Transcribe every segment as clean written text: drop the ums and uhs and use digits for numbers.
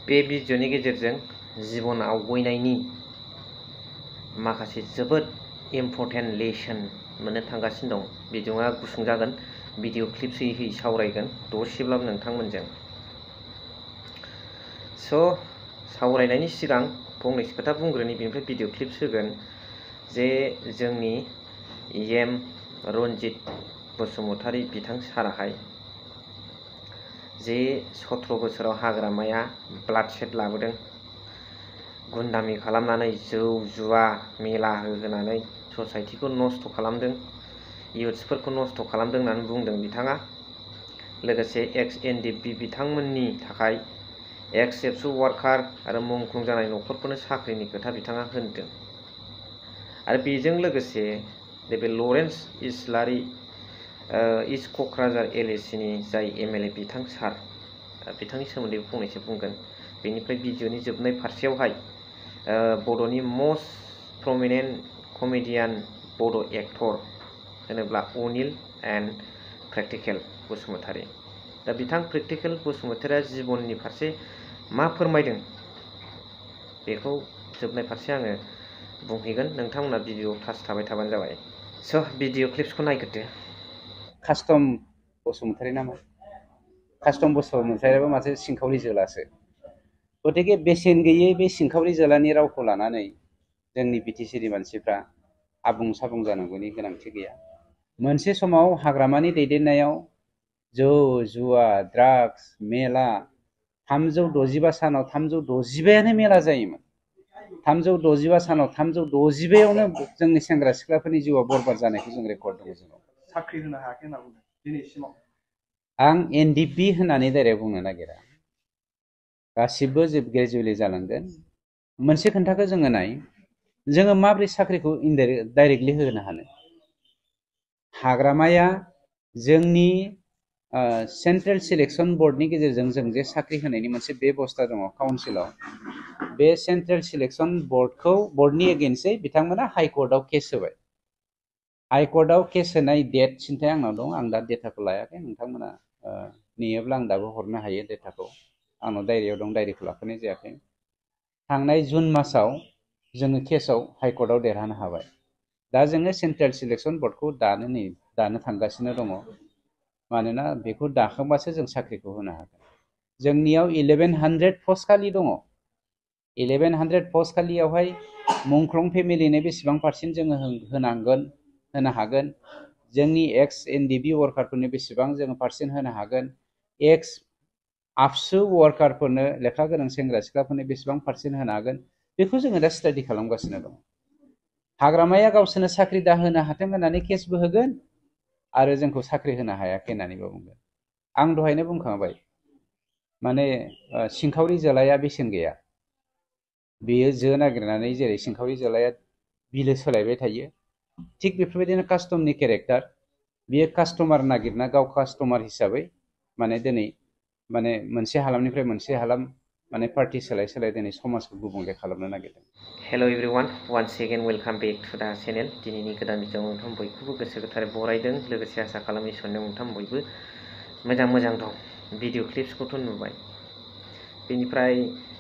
बे भिडिअनि गेजेरजों जिबन आवगायनायनि माखासे जोबोद इम्पर्टेन्ट लेसन मोननो थांगासिनो दं। भिडिअआ गुसुं जागोन, भिडिअ क्लिप्स होयै सावरायगोन दसेब्लाबो नोंथांमोनजों। सावरायनायनि सिगां फंनैसो खोथा बुंग्रोनि, बेनिफ्राय भिडिअ क्लिप्स होगोन। जे जोंनि एम रन्जित बसुमतारी बिथां साराहाय जे 17 बोसोराव हाग्रामाया ब्लाडसेड लाबोदों, गुन्दामी खालामनानै जौ जुवा मेला होनानै ससाइटिखौ नस्थ' खालामदों, इयुथ्सफोरखौ नस्थ' खालामदों होननानै बुंदों बिथाङा। लोगोसे एक्स एनडिएफबि बिथांमोननि थाखाय एक्स एबसु वार्कार आरो मुंख्लं जानाय न'खरफोरनो साख्रिनि खोथा बिथाङा होनदों। आरो बेजों लोगोसे बे लरेन्स इस्लारि इस्ट क'क्राझार एलएसिनि जाय एमएलए बिथां सार, बिथांनि सोमोन्दै फंनैसो बुंगोन। बेनिफ्राय भिडिअनि जोबनाय फारसेयावहाय बड'नि मस्ट प्रमिनेन्ट कमेडियान बड' एक्टर होनोब्ला अनिल एन्ड प्रेक्टिकेल बसुमतारी। दा बिथां प्रेक्टिकेल बसुमतारीया जिबननि फारसे मा फोरमायदों बेखौ जोबनाय फारसे आङो बुंहैगोन। नोंथांमोना भिडिअ क्लास थाबाय थाबानो जाबाय। भिडिअ क्लिप्सखौ नायग्रोदो। कास्टम बसुमतारी नामा? कास्टम बसुमतारीयाबो माथो सिंखावरि जोलासो। गतिके बेसेन गैयै बे सिंखावरि जोलानि रावखौ लानानै जोंनि बिटिसिनि मानसिफ्रा आबुं साबुं जानांगौनि गोनांथि गैया। मोनसे समाव हाग्रामानि दैदेननायाव जौ जुवा ड्राग्स मेला 365 सानाव 365 मेला जायोमोन। 365 सानाव 365 जोंनि सेंग्रा सिख्लाफोरनि जिउआ बरबाद जानायखौ जों रेकर्ड दङ। जोंनाव साख्रि होनो हायाखै होनना बुंदों दिनैसिमाव। आं एनडिएफबि होननानै डाइरेक्ट बुंनो नागिरा, गासिबो ग्रेजुवेलि जालांगोन। मोनसे खोन्थाखौ जोङो नाय, जोङो माबोरै साख्रिखौ डाइरेक्टलि होनो हानो? हाग्रामाया जोंनि सेन्ट्रेल सिलेक्सन बर्डनि गेजेरजों जों जे साख्रि होनायनि मोनसे बेबस्था दङ काउन्सिलाव, बे सेन्ट्रेल सिलेक्सन बर्डनि एगेन्स्टै बिथांमोना हाइकर्टआव केस होबाय। हाइकर्टआव केस होनाय डेट सिन्थाय आंनाव दं, आं दा डेटाखौ लायाखै। नोंथांमोना नेयोब्ला आं दाबो हरनो हायो डेटाखौ। आंनाव डायरियाव दं, डायरिखौ लाफानाय जायाखै। थांनाय जुन मासाव जोङो केसआव हाइकर्टआव देरहानो हाबाय। दा जोङो सेन्ट्रेल सिलेक्सन बर्डखौ दानो थांगासिनो दङ, मानोना बेखौ दाखांबासो जों साख्रिखौ होनो हागोन। जोंनियाव 1100 पस्ट खालि दङ। 1100 पस्ट खालियावहाय मुंख्लं फेमिलिनो बेसेबां पार्सेन्ट जोङो होनो हागोन, जोंनि एक्स एनडिएफबि वार्कारफोरनो बेसेबां जोङो पार्सेन्ट होनो हागोन, एक्स आबसु वार्कारफोरनो लेखा गोरों सेंग्रा सिख्लाफोरनो बेसेबां पार्सेन्ट होनो हागोन, बेखौ जोङो दा स्टाडि खालामगासिनो दं। हाग्रामाया गावसोरनो साख्रि दाहोनो हाथों होननानै केसबो होगोन आरो जोंखौ साख्रि होनो हायाखै होननानैबो बुंगोन। आं दहायनो बुंखांबाय, माने सिंखावरि जोलाया बेसेन गैया। बेयो जो नागिरनानै जेरै सिंखावरि जोलाया बिलो सोलायबाय थायो, थिग बेफोरबायदिनो कास्टमनि केरेक्टार, बियो कास्टमार नागिरना गाव कास्टमार हिसाबै माने दिनै माने मोनसे हालामनिफ्राय मोनसे हालाम माने पार्टि सोलाय सोलाय दिनै समाजखौ गुबुंले खालामनो नागिरदों। Hello' everyone, once again welcome back to the channel. दिनैनि गोदान भिडिअ नोंथां बयखौबो गोसो गोथारै बरायदों। लोगोसे आसा खालामो इसोरनाव नोंथां बयबो मोजां दं। भिडिअ क्लिप्सखौथ' नुबाय, बेनिफ्राय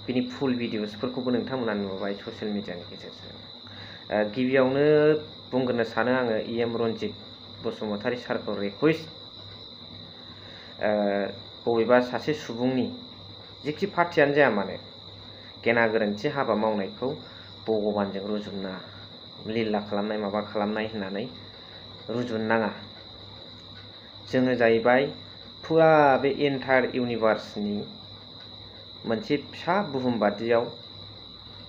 बिनि फुल भिडिअसफोरखौबो नोंथांमोना नुबाय ससियेल मिडियानि गेजेरजों। गिबियावनो बुंग्रोनो सानो आङो एम रन्जित बसुमतारी सारखौ रिकुवेस्ट, बबेबा सासे सुबुंनि जिखि पार्टियानो जाया मानो गेना गोरोन्थि हाबा मावनायखौ भगबानजों रुजुना लिला खालामनाय माबा खालामनाय होननानै रुजुनो नाङा। जोङो जाहैबाय फुरा बे एन्टायार इउनिभार्सनि मोनसे फिसा बुहुमबादियाव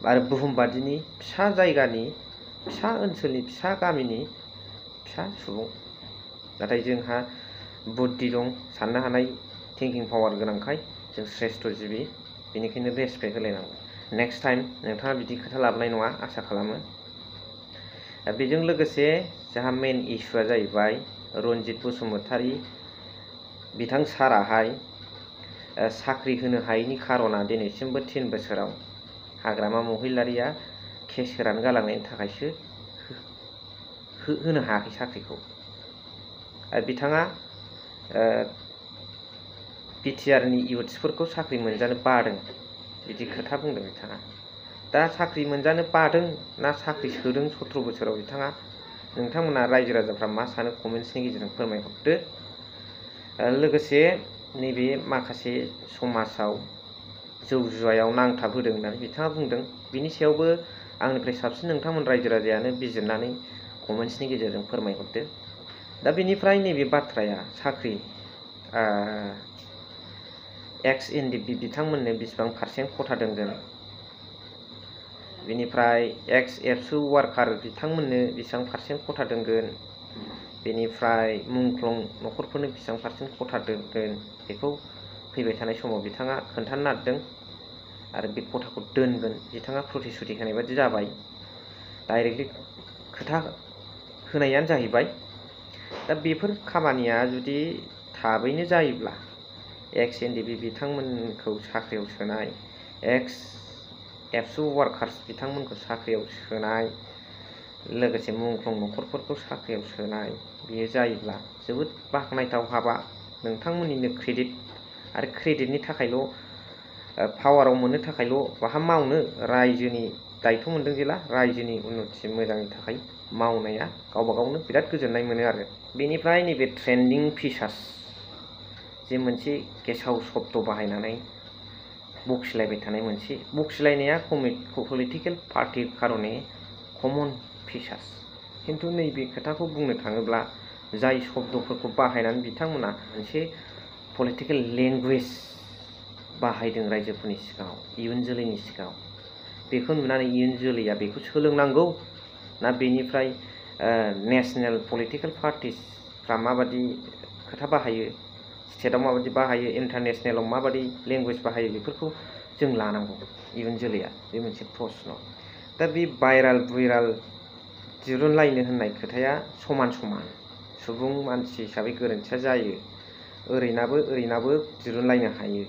आरो बुहुमबादिनि फिसा जायगानि फिसा ओनसोलनि फिसा गामिनि फिसा सुबुं। नाथाय जोंहा बुद्धि दं, साननो हानाय थिंकिं पावार गोनांखाय जों श्रेष्ठ जिबि, बेनिखायनो रेसपेक्ट होलायनांगौ। नेक्स्ट टाइम नोंथाङा बिदि खोथा लाबोनाय नङा आसा खालामो। बेजों लोगोसे जोंहा मेन इस्युआ जाहैबाय रन्जित बसुमतारी बिथां साराहाय साख्रि होनो हायैनि खार'ना दिनैसिमबो 3 बोसोराव हाग्रामा महिलारिया केस होनानै गालांनायनि थाखायसो होनो हायाखै साख्रिखौ। बिथाङा बिटिआरनि इयुथ्सफोरखौ साख्रि मोनजानो बादों। बिदि खोथा बुंदों बिथाङा। दा साख्रि मोनजानो बादों ना साख्रि सोदों 17 बोसोराव बिथाङा, नोंथांमोना रायजो राजाफ्रा मा सानो कमेन्ट्सनि गेजेरजों फोरमायहरदो। लोगोसे नैबे माखासे समाजाव जौ जुवायाव नांथाबहोदों होननानै बिथाङा बुंदों। बिनि सायावबो आंनिफ्राय साबसिन नोंथांमोन रायजो राजायानो बिजिरनानै कमेन्ट्सनि गेजेरजों फोरमायहरदो। दा बेनिफ्राय नैबे बाथ्राया साख्रि एक्स एनडिपि बिथांमोननो बेसेबां % खथा दोनगोन, बेनिफ्राय एक्स एबसु वार्कार बिथांमोननो बेसेबां % खथा दोनगोन, बेनिफ्राय मुंख्लं न'खरफोरनो बेसेबां % खथा दोनगोन, बेखौ फैबाय थानाय समाव बिथाङा खोन्थानो नागिरदों। आरो बे खथाखौ दोनगोन बिथाङा प्रतिश्रुति होनाय बायदि जाबाय, डाइरेक्टलि खोथा होनायानो जाहैबाय। दा बेफोर खामानिया जुदि थाबैनो जायोब्ला एक्स एनडिपि बिथांमोनखौ साख्रियाव सोनाय, एक्स एबसु वार्कार्स बिथांमोनखौ साख्रियाव सोनाय, लोगोसे मुंख्लं न'खरफोरखौ साख्रियाव सोनाय, बेयो जायोब्ला जोबोद बाख्नायथाव हाबा। नोंथांमोननिनो क्रेडिट, आरो क्रेडिटनि थाखायल' पावाराव मोननो थाखायल' बाहा मावनो, रायजोनि दायथ' मोनदों जेला रायजोनि उन्नति मोजांनि थाखाय मावनाया गावबा गावनो बिराद गोजोननाय मोनो आरो। बेनिफ्राय नैबे ट्रेन्डिं फिसार्स जे मोनसे गेसाव शब्द बाहायनानै बखिलायबाय थानाय, मोनसे बखिलायनाया पलिटिकेल पार्टि खारने कमन फिसार्स, खिन्थु नैबे खोथाखौ बुंनो थाङोब्ला जाय शब्दफोरखौ बाहायनानै बिथांमोना मोनसे पलिटिकेल लेंगुवेज बाहायदों रायजोफोरनि सिगाङाव, इयुन जोलैनि सिगाङाव, बेखौ नुनानै इयुन जोलैया बेखौ सोलोंनांगौ ना बेनिफ्राय नेसनेल पलिटिकेल पार्टिसफ्रा माबादि खोथा बाहायो, स्टेटआव माबादि बाहायो, इन्टारनेसनेलाव माबादि लेंगुवेज बाहायो, बेफोरखौ जों लानांगौ इयुन जोलैया। बे मोनसे प्रश्न। दा बे भाइराल बुइराल दिरुनलायनो होननाय खोथाया समान समान, सुबुं मानसि हिसाबै गोरोन्थिया जायो। ओरैनाबो दिरुनलायनो हायो,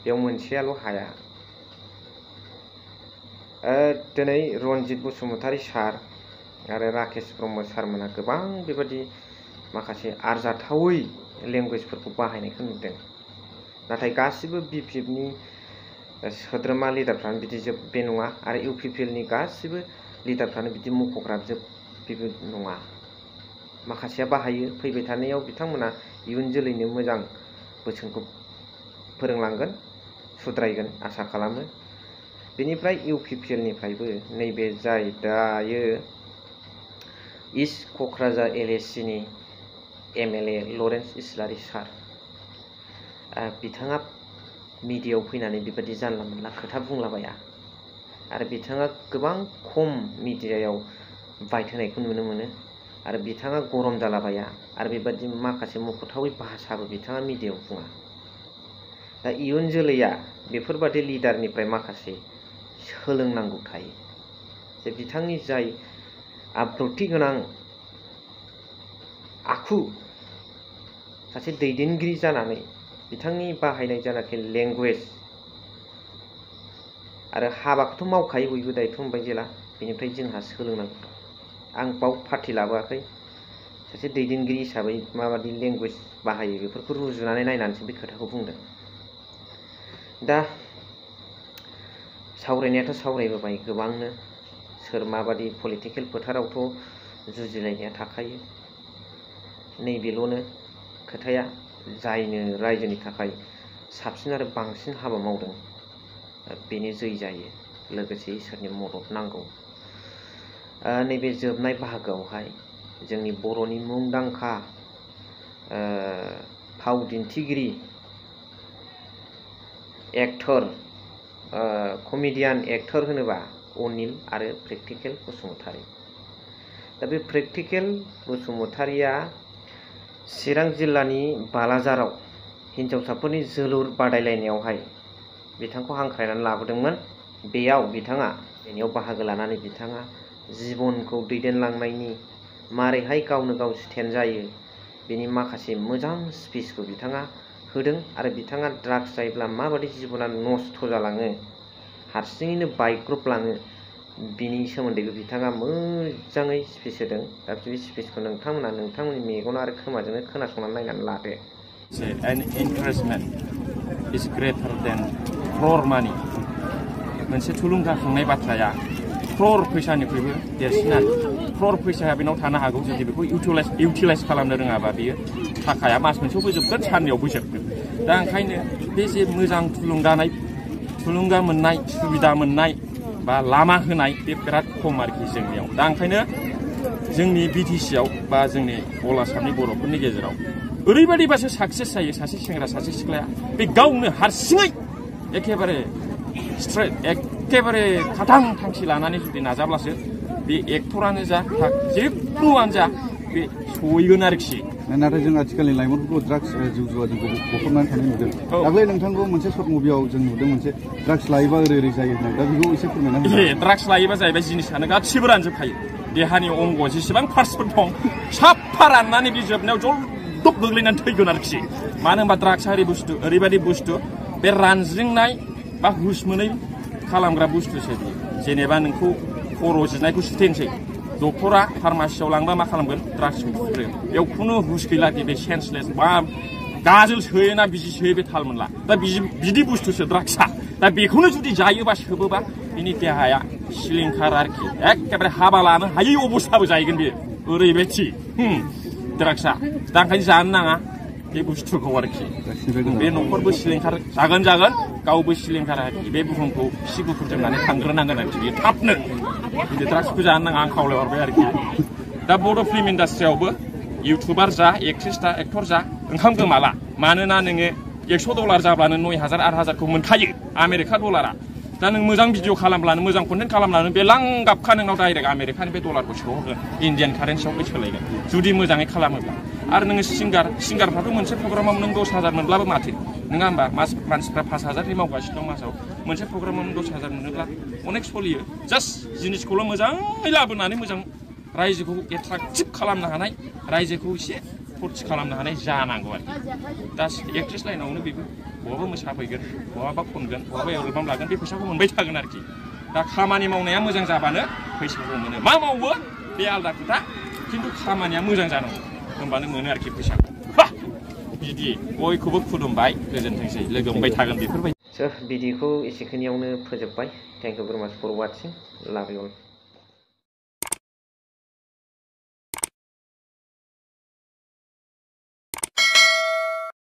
बेयाव मोनसेयाल' हाया। दिनै रनजित बसुमतारी सार आरो राकेश ब्रह्म सारमोना गोबां बेबादि माखासे आरजाथावै लेंगुवेजफोरखौ बाहायनायखौ नुदों। नाथाय गासिबो BPFनि सोद्रोमा लिडारफ्रानो बिदि जोब बे नङा, आरो UPPLनि गासिबो लिडारफ्रानो बिदि मख'ग्रा जोब बेबो नङा। माखासेया बाहायो, फैबाय थानायाव बिथांमोना इयुन जोलैनो मोजां बोसोनखौ फोरोंलांगोन, सुद्रायगोन आसा खालामो। बेनिफ्राय UPPLनिफ्रायबो नैबे जाय दायो इस्ट क'क्राझार LACनि MLA लरेन्स इस्लारि सार, बिथाङा मिडियायाव फैनानै बेबायदि जानला मोनला खोथा बुंलाबाया, आरो बिथाङा गोबां खम मिडियायाव बाइट होनायखौ नुनो मोनो, आरो बिथाङा गरम जालाबाया, आरो बेबायदि माखासे मख'थावै भाषाबो बिथाङा मिडियायाव बुङा। दा इयुन जोलैया बेफोरबादि लिडारनिफ्राय माखासे सोलोंनांगौ थायो, जे बिथांनि जाय आब्रुथि गोनां आखु, सासे दैदेनगिरि जानानै बिथांनि बाहायनाय जानाखि लेंगुवेज आरो हाबाखौथ' मावखायो बयबो दायथ' मोनबाय जेला, बेनिफ्राय जोंहा सोलोंनांगौ। आं बाव पार्टि लाबोआखै, सासे दैदेनगिरि हिसाबै माबादि लेंगुवेज बाहायो बेफोरखौ रुजुनानै नायनानैसो बे खोथाखौ बुंदों। दा सावरायनायाथ' सावरायबोबाय गोबांनो, सोर माबादि पलिटिकेल फोथारावथ' जुजिलायनाया थाखायो। नैबेल'नो खोथाया, जायनो रायजोनि थाखाय साबसिन आरो बांसिन हाबा मावदों बेनो जै जायो, लोगोसे इसोरनि मदद नांगौ। नैबे जोबनाय बाहागोआवहाय जोंनि बर'नि मुंदांखा फाव दिन्थिगिरि, एक्टर, कमेडियान एक्टर होनोबा अनिल आरो प्रेक्टिकेल बसुमतारी। दा बे प्रेक्टिकेल बसुमतारीया चिरां जिल्लानि बालाजाराव हिन्जावसाफोरनि जोलुर बादायलायनायावहाय बिथांखौ हांख्रायनानै लाबोदोंमोन। बेयाव बिथाङा बाहागो लानानै बिथाङा जिबनखौ दैदेनलांनायनि, मारैहाय गावनो गाव स्टेन्ड जायो, बेनि माखासे मोजां स्पिचखौ बिथाङा होदों। आरो बिथाङा ड्राग्स जायोब्ला माबादि जिबना नस्थ' जालाङो, हारसिङैनो बायग्रबलाङो, बिनि सोमोन्दैबो बिथाङा मोजाङै स्पिच होदों। दा बे स्पिचखौ नोंथांमोना नोंथांमोननि मेगन आरो खोमाजोंनो खोनासंनानै नायनानै लादो। An encouragement is greater than floor money. मोनसे थुलुंगाखांनाय बाथ्राया क्रर फैसानिख्रुइबो देरसिन आरो क्रर फैसाया बेनाव थानो हागौ जुदि बेखौ इउटिलाइज खालामनो रोङाबा बियो थाखाया मास मोनसेयावबो जोबगोन साननैयावबो जोबगोन दा ओंखायनो बे जे मोजां थुलुंगा मोननाय सुबिदा मोननाय बा लामा होनाय बे बिराद खम आरोखि जोंनियाव दा ओंखायनो जोंनि BTC आव बा जोंनि अल आसामनि बर'फोरनि गेजेराव ओरैबायदिबासो साक्सेस जायो सासे सेंग्रा सासे सिख्लाया बे गावनो हारसिङै एखेबारे खाथां थांखि लानानै जुदि नाजाब्लासो बे एक्टरानो जा जेखुनुआनो जा बे सहैगोन आरोखि नाथाय जों आथिखालनि लाइमोनफोरखौ ड्राग्स जौ जुवाजों गफबनानै थानाय नुदों दाख्लै नोंथांखौ मोनसे सर्ट मुभियाव जों नुदों मोनसे ड्राग्स लायोबा ओरै जायो होननाय दा बेखौ एसे फोरमायना हो ड्राग्स लायोबा जाहैबाय जिनिसानो गासिबो रानजोबखायो देहानि अंग जेसेबां पार्टसफोर दं साफा राननानै बे जोबनायाव जलदब गोग्लैनानै थैगोन आरोखि मानो होनबा ड्राग्सआ ओरैबायदि बुस्थु बे रानज्रिंनाय बा हुस मोनै खालामग्रा बुस्थुसो बियो जेनेबा नोंखौ खर' जिनायखौ सुथेनोसै डक्टरा फार्मासियाव लांबा मा खालामगोन ड्राग्सखौ थुग्रो बेयाव खुनु हुस गैला बे सेन्सलेस बा गाजोल सोयोना बिजि सोयो बे थाल मोनला दा बिदि बुस्थुसो ड्राग्सआ दा बेखौनो जुदि जायोबा सोबोबा बिनि देहाया सिलिंखार आरोखि एखेबारे हाबा लानो हायै अबस्थाबो जाहैगोन बेयो ओरैबायदि ड्राग्सआ दा ओंखायनो जानो नाङा बे बुस्थुखौ आरोखि बे न'खरबो सिलिंखार जागोन गावबो सिलिंखार आरोखि बे बुहुमखौ सि गुफुर जोमनानै थांग्रोनांगोन आरोखि बेयो थाबनो बिदि ड्राग्सखौ जानो नाङा आं खावलायहरबाय आरोखि दा बड' फिल्म इन्डास्ट्रियावबो इउटुबार जा एक्ट्रिस जा एक्टर जा ओंखाम गोमाला मानोना नोङो $100 जाब्लानो 9,000 8,000खौ मोनखायो आमेरिका डलारा दा नों मोजां भिडिअ खालामब्लानो मोजां कन्टेन्ट खालामब्लानो बे लांगाबखा नोंनाव डाइरेक्ट आमेरिकानि बे डलारखौ सोहरगोन इन्डियान कारेन्सियाव सोलायगोन जुदि मोजाङै खालामोब्ला आरो नोङो सिंगारफ्राथ' मोनसे प्रग्रामाव नों 10,000 मोनब्लाबो माथो नङा होमबा मानसिफ्रा 5,000नि मावगासिनो दं मासाव मोनसे प्रग्रामाव 10,000 मोनोब्ला अनेक सोलियो जास्ट जिनिसखौल' मोजाङै लाबोनानै मोजां रायजोखौ एट्राक्टिभ खालामनो हानाय रायजोखौ एसे फुरथि खालामनो हानाय जानांगौ आरो दा एक्ट्रेस लाइनावनो बेबो बहाबा मोसाफैगोन बहाबा खनगोन बहाबा एलबाम लागोन बे फैसाखौ मोनबाय थागोन आरोखि दा खामानि मावनाया मोजां जाबानो फैसाखौ मोनो मा मावो बे आलदा खोथा खिन्थु खामानिया मोजां जानांगौ होमबानो मोनो आरोखि फैसाखौ बिदि बयखौबो खुलुमबाय गोजोनथोंसै लोगो मोनबाय थागोन बेफोरबायदि बिदिखौ एसेखिनियावनो फोजोबबाय थेंक इउ भेरि माच फर वाचिं लाभ इउ अल